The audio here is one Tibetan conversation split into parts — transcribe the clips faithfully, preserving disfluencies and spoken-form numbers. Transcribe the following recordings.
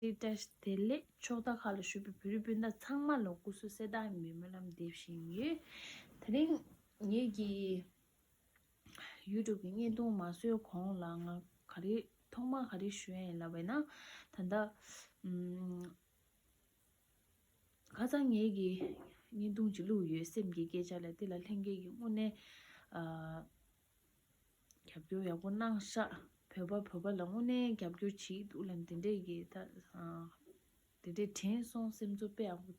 རེད། བཀྲ་ཤིས་བདེ་ལེགས། ཕྱོགས་མཐའ་ཁག་ལ་བཞུགས་པའི་བོད་རིགས་སྤུན་ཟླ་ཚང་མ་ལ་སྐུ་གཟུགས་གསལ་ཐང་ཡིན་པའི་སྨོན་ལམ་འདེབས་བཞིན་ཡོད། དེ་རིང་ངེད་ཀྱི་ཡུ་ཊུབ་ཀྱི་བརྙན་ཐུང་མ་བཟོས་གོང་ལ་ང་ག་རེ་ཐོག་མར་ག་རེ་ཞུ་ཡ་ཡིན་ལབ་པ་ཡིན་ན། ད་ལྟ་ཨམ། ཁ་སང་ངེད་ཀྱིས་བརྙན་ཐུང་ཅིག་བླུགས་ཡོད། སེམས་ཀྱི་སྐད་ཆ་ལ། དེ་ལ་ལྷན་རྒྱས་ཀྱིས་དངོས་གནས་ཨ། རྒྱབ་སྐྱོར་ཡག་པོ་གནང་ཤག་བོད་པ་བོད་པ་ལ་དངོས་གནས་རྒྱབ་སྐྱོར་བྱེད་འདུག་ལབ་དེ་འདྲས་ཀྱི་ད་ཨ། དེ་འདྲས་དྲན་སོང་། སེམས་ཚོར་དཔེ་ཡག་པོ།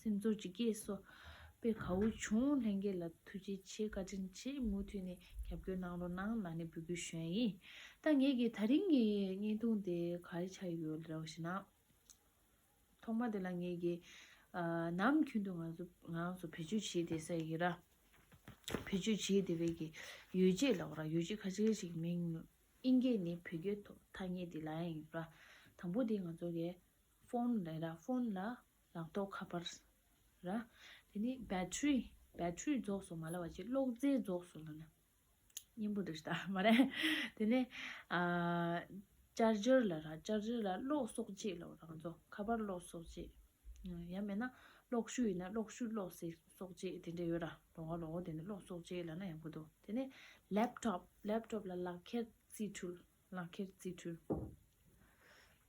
སེམས་ཚོར་ཅིག་སྐྱེས་སོང་། དཔེ་དགའ་བོ་བྱུང་། ལྷན་རྒྱས་ལ་ཐུགས་རྗེ་ཆེ། བཀའ་དྲིན་ཆེ། མུ་མཐུད་ནས་རྒྱབ་སྐྱོར་གནང་རོགས་གནང་ལབ་ནས་འབོད་སྐུལ་ཞུ་ཡ་ཡིན། ད་ངེད་ཀྱི་ད་རིང་གི་བརྙན་ཐུང་དེ་ག་རེ་ཆགས་ཡོད་རེད་ཟེར་ན། ཐོག་མ་དེ་ལ་ངེད་ཀྱིས་ཨ། ནམ་རྒྱུན་དུ་ང་ཚོ་ང་ཚོ་བེད་སྤྱོད་བྱེད་བསྡད་ས་ཡི་ར། བེད་སྤྱོད་བྱེད་བསྡད་པའི་གི་ཡོ་བྱད་ལབ་ར། ཡོ་བྱད་ཁ་ཤས་ཤིག་མིང་དབྱིན་སྐད་ནས་བོད་སྐད་ཐོག་ཐ་སྙད་དེ་ལབ་ཡ་ཡིན་ར། དང་པོ་དེ་ང་ཚོ་གི་ཕོན་ལབ་ར། ཕོན་ལ་ལག་ཐོགས་ཁ་པར་ར། དེ་ནི་བེ་ཊི་རི། བེ་ཊི་རི་རྫོགས་སོང་མ་ལབ་པ་བྱས། གློག་རྫས་རྫོགས་སོང་ལབ་ན། སྙན་པོ་འདྲ་ཞིག་ད་མ་རེད། དེ་ནས་ཨ། ཅར་ཇར་ལབ་ར། ཅར་ཇར་ལ་གློག་གསོག་ཅེས་ལབ་ར། ང་ཚོ་ཁ་པར་གློག་གསོག་ཅེས། ཡང་མེད་ན་གློག་ཤུགས་ཡིན་ན་གློག་ཤུགས་གློག་སེ་གསོག་ཅེས་དེ་འདྲ་ཡོད་ར། ལོགས་ཀ་ལོགས་ཀ་དེ་ནས་གློག་གསོག་ཅེས་ལབ་ན་ཡག་པོ་འདུག་དེ་ནས་ལེབ་ཊོབ། ལེབ་ཊོབ་ལ་ལག་ཁྱེར་རྩིས་འཕྲུལ། ལག་ཁྱེར་རྩིས་འཕྲུལ།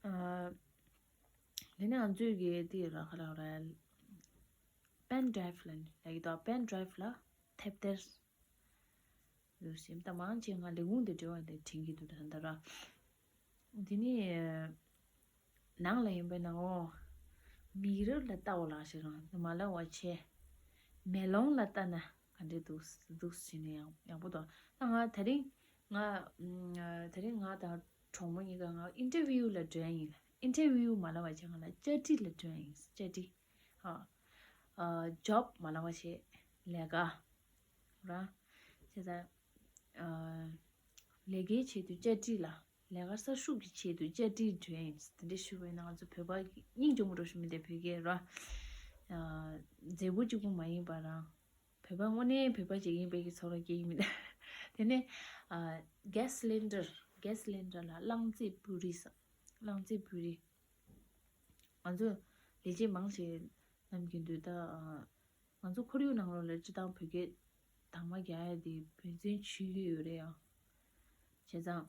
ཨ། དེ་ནས་ང་ཚོས་གི་དེ་ར་ག་ར་ར། པེན་ཌ་རའིབ་ལབ་ནི་ལབ་ཀྱི་འདུག་པེན་ཌ་རའིབ་ལ་དེབ་ཐེར། ལུས་སེམས་ད་མང་ཆེ་ང་ལས་ཁུངས་དེ་འབྲེལ་བ་དེ་དྲན་གྱི་འདུག་ད་ལྟ་ར། དེ་ནས་ནང་ལ་ཡིན་པས་ན། འོ། མི་རབ་ལ་ལྟ་བ་ལགས་ཤེས་རང་དུ་མ་ལབ་པ་བྱས། མེ་ལོང་ལ་ལྟ་ན་ག་འདྲས་འདུག་འདུག་བྱས་ནས་ཡང་ཡག་པོ་འདུག་ད་ང་དེ་རིང་ང་དེ་རིང་ང་དང་གྲོགས་མོ་གཉིས་ཀ་ང་ཨིན་ཊར་བིའུ་ལ་འགྲོ་ཡ་ཡིན། ཨིན་ཊར་བིའུ་མ་ལབ་པ་བྱས་ང་ལ་བཅར་འདྲི་ལ་འགྲོ་ཡ་ཡིན། བཅར་འདྲི། ཨ། ཨ། ཇོབ་མ་ལབ་པ་བྱས་ལས་ཀ་ར། བྱས་ཙང་། ཨ། ལས་ཀའི་ཆེད་དུ་བཅར་འདྲི་ལ། ལས་ཀ་གསར་ཞུགས་ཀྱི་ཆེད་དུ་བཅར་འདྲི་འགྲོ་ཡ་ཡིན། དེ་འདྲ་ཞུས་པ་ཡིན་ན་ང་ཚོ་བོད་པ་སྙིང་རྗེ་མོ་འདྲ་ཞིག་མི་འདུག་བོད་སྐད་ར། ཨ། མཛེས་པོ་གཅིག་པུ་མ་ཡིན་པ་རང་། བོད་པ་དངོས་གནས་བོད་པ་ཅིག་ཡིན་པའི་གི་ཚོར་བ་སྐྱེ་གི་མི་འདུག་དེ་ནས་ཨ། གེ་སི་སི་ལིན་ཌར། གེ་སི་སི་ལིན་ཌར་ལ་རླངས་རྫས་པུ་རི་ཟེར། རླངས་རྫས་པུ་རི། ང་ཚོ་ལས་བྱེད་མང་ཞིག་ནམ་རྒྱུན་དུ་ད། ང་ཚོ་ཁོར་ཡུག་ནང་ལོགས་ལ་སྤྱིར་བཏང་བོད་སྐད་དྭངས་མ་རྒྱག་ཡ་དེ་ཕན་སེམས་ཆུད་ཀྱི་ཡོད་རེད་ཡ། བྱས་ཙང་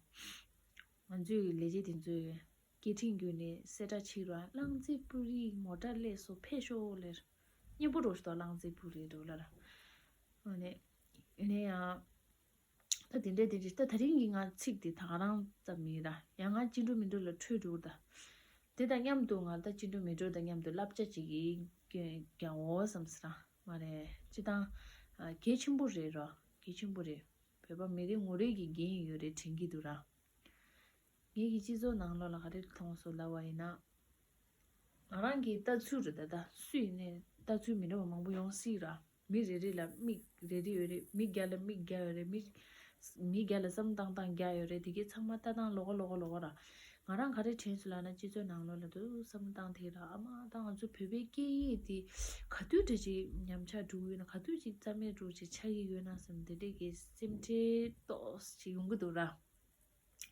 ང་ཚོའི་ལས་བྱེད་དེ་ཚོས་སྐད་འཕྲིན་བརྒྱུད་ནས་གསལ་བསྒྲགས་བྱེད་རོགས། རླངས་རྫས་པུ་རི་མོ་ཊ་སླེབས་སོང་། ཕེབས་ཤོག་ལབ། སྙན་པོ་འདྲ་ཞིག་འདུག་རླངས་རྫས་པུ་རི་འདྲ་ལབ་ར། ཨ་ནི་ཡིན་ན་ཡང་། ད་དེ་འདྲས་དེ་འདྲས། ད་དེ་རིང་གི་ང་ཚིག་དེ་ད་ག་རང་ཙམ་མིན་ར། ཡང་ང་ཅི་འགྲོ་མི་འགྲོ་ལ་འཕྲོད་འགྲོ་གི་ར། དེ་དང་མཉམ་དུ་ང་ད་ཅི་འགྲོ་མི་འགྲོ་དང་མཉམ་དུ་བསླབ་བྱ་ཅིག་གི་རྒྱག་འོ་བསམ་སོང་ར། མ་རེད། སྤྱིར་བཏང་ཨ། གལ་ཆེན་པོ་རེད་ར། གལ་ཆེན་པོ་རེད། བོད་པ་མི་རེ་ངོ་རེ་གི་འགན་ཡོད་རེད་དྲན་གྱི་འདུག་ར། ངེད་ཀྱི་སྤྱི་ཚོགས་ནང་ལོགས་ལ་ག་རེ་མཐོང་སོང་ལབ་པ་ཡིན་ན། ང་རང་གི་ལྟ་ཚུལ་རེད་ད། ད་སུ་ཡིན་ནའི་ལྟ་ཚུལ་མི་འདྲ་བ་མང་པོ་ཡོང་སྲིད་ར། མི་རེ་རེ་ལ་མིག་རེ་རེ་ཡོད་རེད། མི་བརྒྱ་ལ་མིག་བརྒྱ་ཡོད་རེད། མི་མི་བརྒྱ་ལ་བསམ་བློ་བཏང་སྟངས་བརྒྱ་ཡོད་རེད། དེ་གའི་ཚང་མ་ལྟ་སྟངས་ལོགས་ཀ་ལོགས་ཀ་ལོགས་ཀ་ར། ང་རང་ག་རེ་དྲན་སོང་ལབ་ན། སྤྱི་ཚོགས་ནང་ལོགས་ལ་དུ་བསམ་བློ་བཏང་དེ་ར། ཨ་མ་ད་ང་ཚོ་བོད་པའི་སྐད་ཡིག་དེ་ག་དུས་འདྲ་ཅིག་ཉམས་ཆག་འགྲོ་གི་ཡོད་ན། ག་དུས་ཅིག་རྩ་མེད་འགྲོ་ཅིག་ཆགས་ཀྱི་ཡོད་ན་བསམ། དེ་འདྲས་ཀྱི་སེམས་ཁྲལ་ཏོག་ཙམ་ཅིག་ཡོང་གི་འདུག་ར།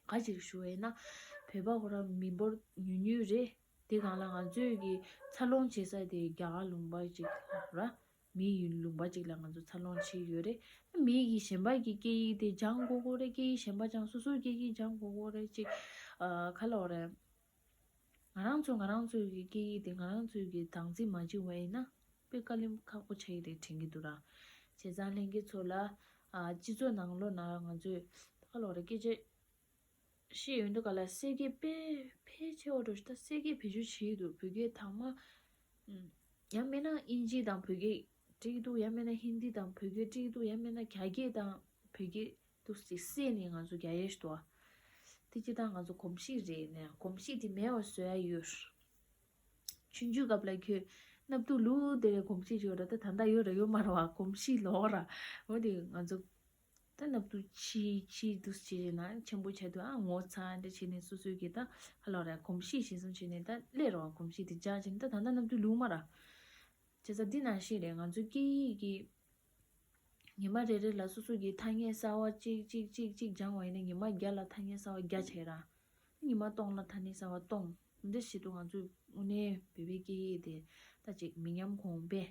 ག་ཅིག་ཞུ་བ་ཡིན་ན། བོད་པ་ཁོ་རང་མི་འབོར་ཉུང་ཉུང་རེད། དེ་སྒང་ལ་ང་ཚོས་ཀྱི་འཚར་ལོངས་བྱེད་ས་དེ་རྒྱ་གར་ལུང་པ་ཅིག་ར། མིའི་ཡུལ་ལུང་པ་ཅིག་ལ་ང་ཚོ་འཚར་ལོངས་བྱེད་ཡོད་རེད། མིའི་གི་གཞན་པ་གི་སྐད་ཡིག་དེ་སྦྱང་དགོས་ཀྱི་རེད། སྐད་ཡིག་གཞན་པ་སྦྱང་། སོ་སོའི་སྐད་ཡིག་སྦྱང་དགོས་ཀྱི་རེད། ཅིག་ཨ། ག་ལབ་དགོས་རེད། ང་རང་ཚོ་ང་རང་ཚོའི་གི་སྐད་ཡིག་དེ་ང་རང་ཚོའི་གི་བདག་འཛིན་མ་བྱས་པ་ཡིན་ན། དཔེ་དཀའ་ལས་ཁག་པོ་ཆགས་ཀྱི་རེད་དྲན་གྱི་འདུག་ར། བྱས་ཙང་ལྷན་རྒྱས་ཚོ་ལ། ཨ། སྤྱི་ཚོགས་ནང་ལོགས་ན་ང་ཚོས་ད་ག་ལོག་རེ་སྐད་ཆ་བཤད་ཡོང་དུས་ག་ལ་གསེར་སྐད་དཔེ་ཕལ་ཆེ་བ་འགྲོ་ཞིག་ད་གསེར་སྐད་བེད་སྤྱོད་བྱེད་ཀྱི་འདུག་བོད་སྐད་དྭངས་མ། ཨམ། ཡང་མིན་ན་དབྱིན་ཇི་དང་བོད་སྐད་འགྲིག་འདུག་ཡང་མིན་ན་ཧིན་དི་དང་བོད་སྐད་འགྲིག་འདུག་ཡང་མིན་ན་རྒྱ་སྐད་དང་བོད་སྐད་འདུག་ཅིག་བསྲེས་ནས་ང་ཚོ་རྒྱག་ཡས་ཞིག་འདུག་ཨ། དེ་སྤྱིར་བཏང་ང་ཚོ་གོམས་གཤིས་རེད་ནས། གོམས་གཤིས་དེ་མེད་པ་བཟོ་ཡ་ཡོད། ཆུང་ཆུང་སྐབས་ལ་ཁྱོད་སྣབས་དུག་བླུགས་དེ་རེད། གོམས་གཤིས་ཡོད་ར། ད་ད་ལྟ་ཡོད་ར་ཡོད་མ་ར་བ། གོམས་གཤིས་ལོག་ར། འོ་དེ་ང་ཚོ་ད་སྣབས་དུག་ཕྱིས་ཕྱིས་འདུག་བྱས་ན་ཆེན་པོ་ཆགས་དུས་ཨ་ངོ་ཚ་འདྲ་བྱས་ནས་སོ་སོའི་གི་ད་ཧ་ལོ་ར་གོམས་གཤིས་ཞིག་སོང་བྱས་ནས་ད་སླེབས་ར་བ། གོམས་གཤིས་དེ་འཇགས་བྱས་ནས་ད་ད་ལྟ་སྣབས་དུག་བླུགས་མ་ར། བྱས་ཙང་འདི་ནང་བཞིན་རེད། ང་ཚོ་སྐད་ཡིག་གི་ཉི་མ་རེ་རེ་ལ་སོ་སོ་གི་ཐ་སྙད་གསར་པ་གཅིག་གཅིག་གཅིག་གཅིག་སྦྱངས་པ་ཡིན་ན་ཉི་མ་བརྒྱ་ལ་ཐ་སྙད་གསར་པ་བརྒྱ་ཆགས་ར། ཉི་མ་སྟོང་ལ་ཐ་སྙད་གསར་པ་སྟོང་ འདི་བྱེད་དུས་ང་ཚོས་དངོས་གནས་བོད་པའི་སྐད་ཡིག་དེ་ད་ཅིག་མི་ཉམས་གོང་འཕེལ་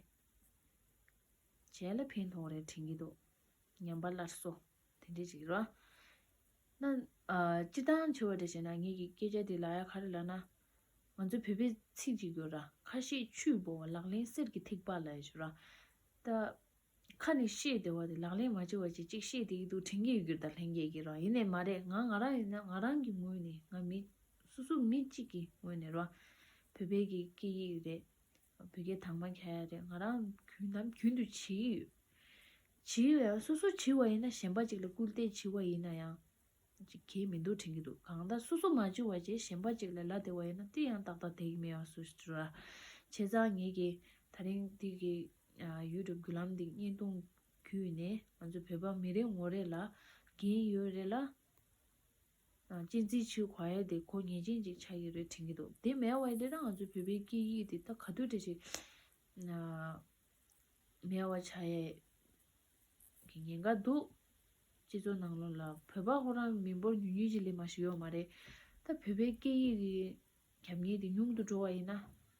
བྱས་ལ་ཕན་ཐོགས་རེད་དྲན་གྱི་འདུག་ཉམས་པ་སླར་གསོ་དེ་འདྲས་ཅིག་རེད། ན། ཨ། སྤྱིར་བཏང་བྱས་པ་འདྲ་བྱས་ན་ངེད་ཀྱི་སྐད་ཆ་དེ་ལབ་ཡ་ག་རེ་ལབ་ན། ང་ཚོའི་བོད་པའི་ཚིག་ཅིག་ཡོད་ར། ཁ་བཤད་ཆུས་བོར་བ། ལག་ལེན་གསེར་གྱི་ཐིགས་པ་ལབ་ཡ་ཅིག་ར། ད་ཁ་ནས་བཤད་བསྡད་པ་དེ་ལག་ལེན་མ་བྱས་པ་ཅིག་ཅིག་བཤད་བསྡད་ཀྱི་འདུག་དྲན་གྱི་ཡོད་ཀྱི་རེད། ད་ལྷན་རྒྱས་ཀྱིས་ར། ཡིན་ནའི་མ་རེད། ང་ང་རང་ཡིན་ན་ང་རང་གི་ངོས་ནས། ང་མི་སོ་སོ་མི་གཅིག་གི་ངོས་ནས་ར། བོད་པའི་གི་སྐད་ཡིག་རེད། བོད་སྐད་དག་མ་རྒྱག་ཡ་རེད། ང་རང་རྒྱུན་ནམ་རྒྱུན་དུ་བྱེད་ཀྱི་ཡོད། བྱེད་ཀྱི་ཡོད། སོ་སོ་བྱེད་པ་ཡིན་ན་གཞན་པ་ཅིག་ལ་སྐུལ་འདེད་བྱེད་པ་ཡིན་ན་ཡང་ཅིག་གལ་མི་འདུག་དྲན་གྱི་འདུག་གང་ལྟར་སོ་སོ་མ་བྱེད་པ་བྱས་གཞན་པ་ཅིག་ལ་ལབ་བསྡད་པ་ཡིན་ན་དེ་ཡང་ཏག་ཏག་བསྡད་ཀྱི་མེད་པ་བཟོ་ཞིག་འདུག་ར། བྱས་ཙང་ངེད་ཀྱིས་ད་རིང་འདི་གི་ཡུ་ཊུབ་བརྒྱུད་ལམ་འདི་བརྙན་ཐུང་བརྒྱུད་ནས་ང་ཚོ་བོད་པ་མི་རེ་ངོ་རེ་ལ་འགན་ཡོད་རེད་ལ། གཅེས་འཛིན་བྱེད་དགོས་ཡ་དེ་གོ་ངེས་ཅན་ཅིག་ཆགས་ཀྱི་རེད་དྲན་གྱི་འདུག་དེ་མེད་པ་ཡིན་དུས་ང་ཚོའི་བོད་པའི་སྐད་ཡིག་དེ་ད་ག་དུས་དེ་ཞིག་མེད་པ་ཆགས་ཡས་ཀྱི་ཉེན་ཁ་འདུག་སྤྱི་ཚོགས་ནང་ལོགས་ལ་བོད་པ་ཁོ་རང་མི་འབོར་ཉུང་ཉུང་ཅིག་ལས་མ་ཞིག་ཡོད་མ་རེད། ད་བོད་པའི་སྐད་ཡིག་གི་རྒྱབ་གཉེར་དེ་ཉུང་དུ་འགྲོ་བ་ཡིན་ན་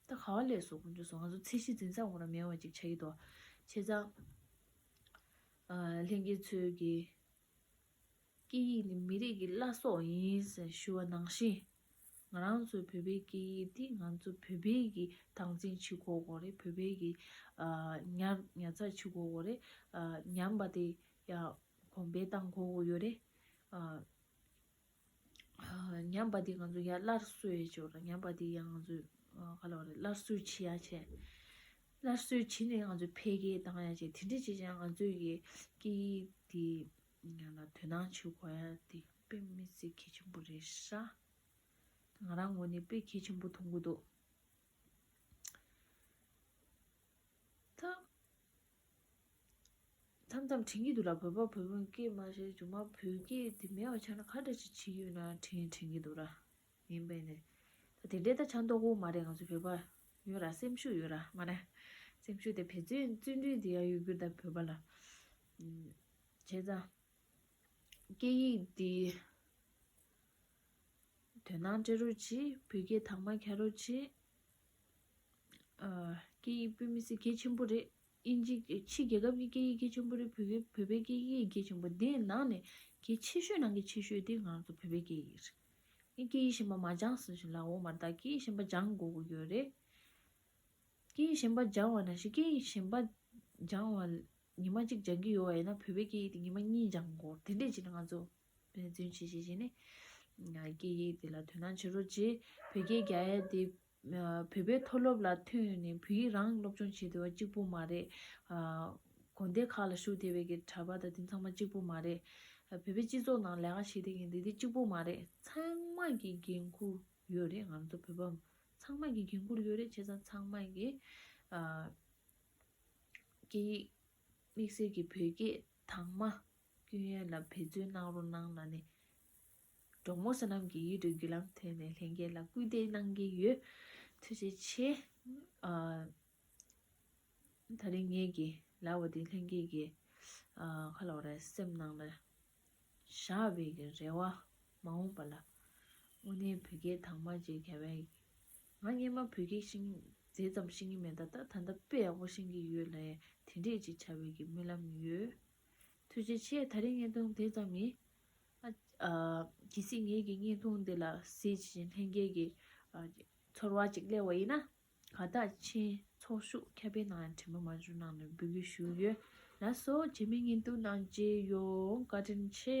ད་ག་བ་ལས་སོ་ཁོང་ཚོ་སོ་ང་ཚོ་ཚད་གཞི་འཛིན་ས་ཁོ་རང་མེད་པ་ཅིག་ཆགས་ཀྱི་འདུག་བྱས་ཙང་ལྷན་རྒྱས་ཚོས་ཀྱི་སྐད་ཡིག་ནི་མི་རིགས་ཀྱི་བླ་སྲོག་ཡིན་ཟེར་ཞུ་བ་ནང་བཞིན། ང་རང་ཚོའི་བོད་པའི་སྐད་ཡིག་འདི་ང་ཚོ་བོད་པའི་གི་སྟངས་འཛིན་བྱེད་དགོས་དགོས་རེད། བོད་པའི་གི་ཨ་ཉར་ཉར་ཚགས་བྱེད་དགོས་དགོས་རེད། ཨ་ཉམས་པ་དེ་ཡང་གོང་འཕེལ་གཏང་དགོས་དགོས་ཡོད་རེད། ཨ་ཨ་ཉམས་པ་དེ་ང་ཚོ་ཡར་སླར་གསོ་ཡས་བྱེད་དགོས་རེད། ཉམས་པ་དེ་ཡང་ང་ཚོས་ཨ་ག་ལབ་དགོས་རེད། སླར་གསོ་བྱེད་ཡ་བྱས། སླར་གསོ་བྱས་ནས་ང་ཚོས་འཕེལ་རྒྱས་བཏང་ཡ་བྱས། དེ་འདྲ་བྱས་ཙང་ང་ཚོའི་གི་སྐད་ཡིག་དེ་ཡང་ན་དོ་སྣང་བྱེད་དགོས་ཡ་དེ་དཔེ་མི་སྲིད་གལ་ཆེན་པོ་རེད་ཤག་ང་རང་ངོས་ནས་དཔེ་གལ་ཆེན་པོ་མཐོང་གི་འདུག་ད་མཚམས་མཚམས་དྲན་གྱི་འདུག་ལ། བོད་པ་བོད་པའི་སྐད་མ་བཤད་རྒྱུ་མ་བོད་སྐད་དེ་མེད་པ་ཆགས་ན་ག་འདྲ་ཞིག་བྱེད་ཀྱི་ཡོད་ན་དྲན་དྲན་གྱི་འདུག་ར། ཡིན་པས་ནས་ད་དེ་འདྲའི་ད་ཆ་མདོག་པོ་མ་རེད། ང་ཚོ་བོད་པ་ཡོད་ར། སེམས་ཤུགས་ཡོད་ར་མ་རེད། སེམས་ཤུགས་དེ་འབད་བརྩོན་བརྩོན་འགྲུས་དེ་ཡང་ཡོད་རྒྱུ་ད་བོད་པ་ལ། བྱས་ཙང་སྐད་ཡིག་འདི་དོ་སྣང་སྤྲད་རོགས་གྱིས། བོད་སྐད་དག་མ་རྒྱག་རོགས་གྱིས། ཨ། སྐད་ཡིག་དཔེ་མི་སྲིད་གལ་ཆེན་པོ་རེད། དབྱིན་ཇི་ཕྱི་རྒྱལ་ཁབ་ཀྱི་སྐད་ཡིག་གལ་ཆེན་པོ་རེད། བོད་སྐད་བོད་པའི་སྐད་ཡིག་གལ་ཆེན་པོ། དེའི་ནང་ནས་གལ་ཆེ་ཤོས་ནང་གི་ཆེ་ཤོས་དེ་ང་ཚོ་བོད་པའི་སྐད་ཡིག་རེད། ངས་སྐད་ཡིག་གཞན་པ་མ་སྦྱངས་ཟེར་བཞིན་ལབ་འོ་མ་རེད། ད་སྐད་ཡིག་གཞན་པ་སྦྱང་དགོས་ཀྱི་ཡོད་རེད། སྐད་ཡིག་གཞན་པ་སྦྱང་བ་ནང་བཞིན་སྐད་ཡིག་གཞན་པ་སྦྱང་བ་ཉི་མ་གཅིག་སྦྱང་གི་ཡོད་པ་ཡིན་ན་བོད་པའི་སྐད་ཡིག་དེ་ཉི་མ་གཉིས་སྦྱང་དགོས། དེ་འདྲས་བྱས་ན་ང་ཚོ་འབད་བརྩོན་བྱེད་བྱེད་བྱས་ནས་སྐད་ཡིག་དེ་ལ་དོ་སྣང་བྱེད་རོགས་གྱིས། བོད་སྐད་རྒྱག་ཡ་དེ་བོད་པའི་མཐོ་སློབ་ལ་ཐོན་ནས་བོད་ཡིག་རང་སློབ་སྦྱོང་བྱེད་བསྡད་པ་གཅིག་པུ་མ་རེད། ཨ། དགོན་སྡེ་ཁག་ལ་བཞུགས་བསྡད་པའི་གི་གྲྭ་པ་དང་དེ་ཚང་མ་གཅིག་པུ་མ་རེད། བོད་པའི་སྤྱི་ཚོགས་ནང་ལས་ཀ་བྱེད་བསྡད་མཁན་དེ་དེ་གཅིག་པུ་མ་རེད། ཚང་མ་གི་འགན་ཁུར་ཡོད་རེད། ང་ཚོ་བོད་པ་ཚང་མ་གི་འགན་ཁུར་ཡོད་རེད། བྱས་ཙང་ཚང་མ་གི་ཨ། སྐད་ཡིག་དམིགས་བསལ་གྱི་བོད་སྐད་དག་མ་སྐྱོན་ཡས་ལ་འབད་བརྩོན་གནང་རོགས་གནང་ལབ་ནས། གྲོགས་མོ་བསོད་ནམས་ཀྱི་ཡུལ་དུ་བརྒྱུད་ལམ་ཐད་ནས་ལྷན་རྒྱས་ལ་སྐུལ་འདེད་གནང་གི་ཡོད། ཐུགས་རྗེ་ཆེ། ཨ། ད་རིང་ངེད་ཀྱི་ལབ་པ་དེ་ལྷན་རྒྱས་ཀྱི་ཨ། ག་ལབ་དགོས་རེད། སེམས་ནང་ལ་བཞག་པའི་གི་རེ་བ། མ་འོངས་པ་ལ་དངོས་གནས་བོད་སྐད་དག་མ་ཅིག་རྒྱབ་པའི། ང་སྔོན་མ་བོད་སྐད་ཤེས། མཛེས་ཙམ་ཤེས་ཀྱི་མེད། ད་ད་ད་ལྟ་དཔེ་ཡག་པོ་ཤེས་ཀྱི་ཡོད་ལ། དེ་འདྲས་ཅིག་བྱ་བའི་གི་སྨོན་ལམ་ཡོད། ཐུགས་རྗེ་ཆེ། ད་རིང་བརྙན་ཐུང་དེ་ཙམ་ཡིན། ཨ། ཨ། གལ་སྲིད་ངེད་ཀྱི་བརྙན་ཐུང་འདི་ལ་གཟིགས་བྱས་ལྷན་རྒྱས་ཀྱི་ཨ། ཚོར་བ་ཅིག་སླེབས་པ་ཡིན་ན། གང་ལྟར་མཆན་ཚོགས་ཞུགས་ཁྱབ་སྤེལ་གནང་ཡ་དྲི་མ་མ་བྱུང་གནང་ནས་འབོད་སྐུལ་ཞུ་ཡོད། ལགས་སོ། རྗེས་མའི་བརྙན་ཐུང་ནང་མཇལ་ཡོང་། བཀའ་དྲིན་ཆེ།